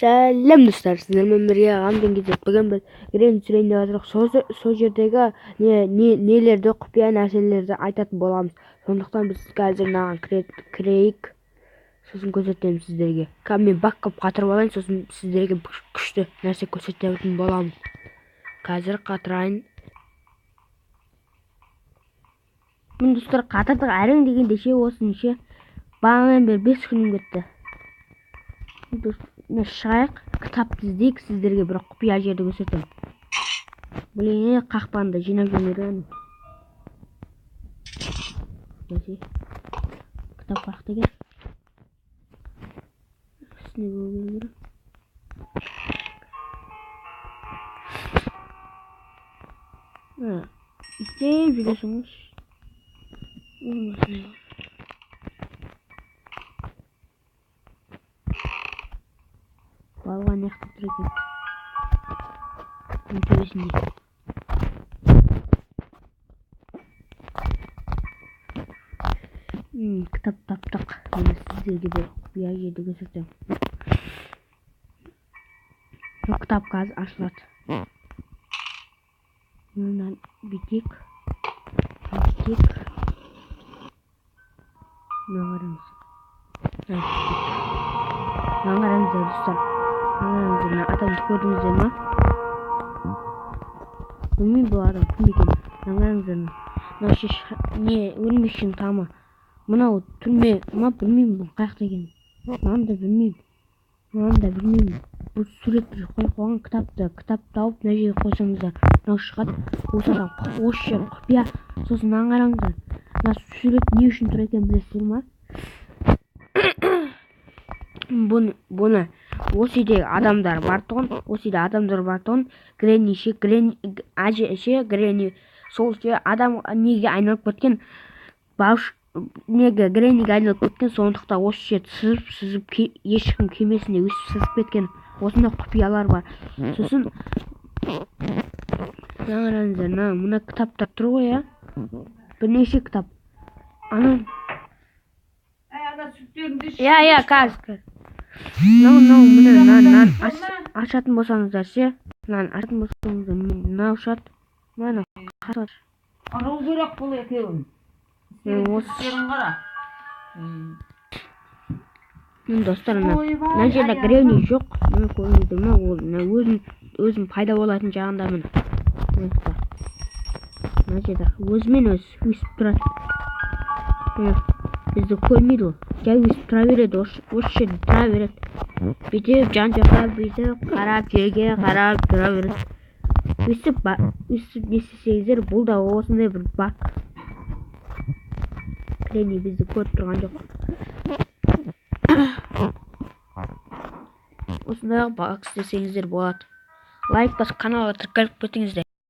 Сәлем достар, сіздермен бірге Ғамден Кезек. Бүгін біз Гренни түсірейін деп жатырмық. Сол жердегі нелерді, құпия нәрселерді айтатын боламыз. Сондықтан біз қазір мынаған кірейік. Сосын көрсетемін сіздерге. Қазір мен бак қылып қатырып алайын, сосын сіздерге күшті нәрсе көрсететін боламын. Қазір қатырайын. Міне достар, қатырдық әрең дегенде ше, осыны ше. Бағанадан бері 5 күнім кетті. Міне шығайық, кітапты іздейік, сіздерге бір құпия жерді көрсетемін. Блин, қақпанды жинап жүрмей. Кітап қаяқта екен? Үстіне қою керек. Іздеп жүресің ғой. Балуан яқты тұр екен. Оның төбесінде. Кітап таптық. Міне сіздерге бір құпия жерді көрсетемін. Бұл кітап қазір ашылады. Мынаны бүйтейік. Бүйтейік. Мына қараңыз. Мына қараңыздар достар. Мына мына адамды көрдіңіздер ма? Білмеймін бұл адам кім екенін. Мына қараңыздар. Мына не өлмекшінің тамы. Мынау түрме ма, білмеймін бұл қаяқта екенін. Мынаны да білмеймін. Мынаны да білмеймін. Бұл сурет бір қойып қойған кітапты. Кітап тауып мына жерге қойсаңыздар мынау шығады. Осы адам, осы жер құпия. Сосын мынаны қараңыздар. Мына сурет не үшін тұр екенін білесіздер ма? Бұны осы үйдегі адамдар бар тұғын, осы үйде адамдар бар тұғын, Гренни ше, Гренни әже ше, Гренни сол ше адам неге айналып кеткен, бауш неге Гренниге айналып кеткен, сондықтан осы жер сызып, сызып ешкім келмесін деп өйстіп сызып кеткен. Осындай құпиялар бар. Сосын мына қараңыздар, мына кітаптар тұр ғой, иә? Бірнеше кітап. Анан Иә, иә, қазір. Мынау, мынау, міне, мынаны ашатын болсаңыздар ше, мынаны ашатын болсаңыздар, мынау шығады. Мынаны қарап. Қарау керек бұл екеуін. Міне қара. Міне достар, мына жерде Гренни жоқ. Міне көрдіңіздер ме? Ол мына өзін пайда болатын жағында міне. Мына жерде өзімен өзі өсіп тұрады. Міне бізді көрмейді ол. Жай өсіп тұра береді, осы жерде тұра береді. Бүйтіп жан жаққа бүйтіп қарап, жерге қарап тұра береді. Өсіп, өсіп не істесеңіздер, бұл да осындай бір бак. Гренни бізді көріп тұрған жоқ. Осындай бак істесеңіздер болады. Лайк басып каналға тіркеліп кетіңіздер.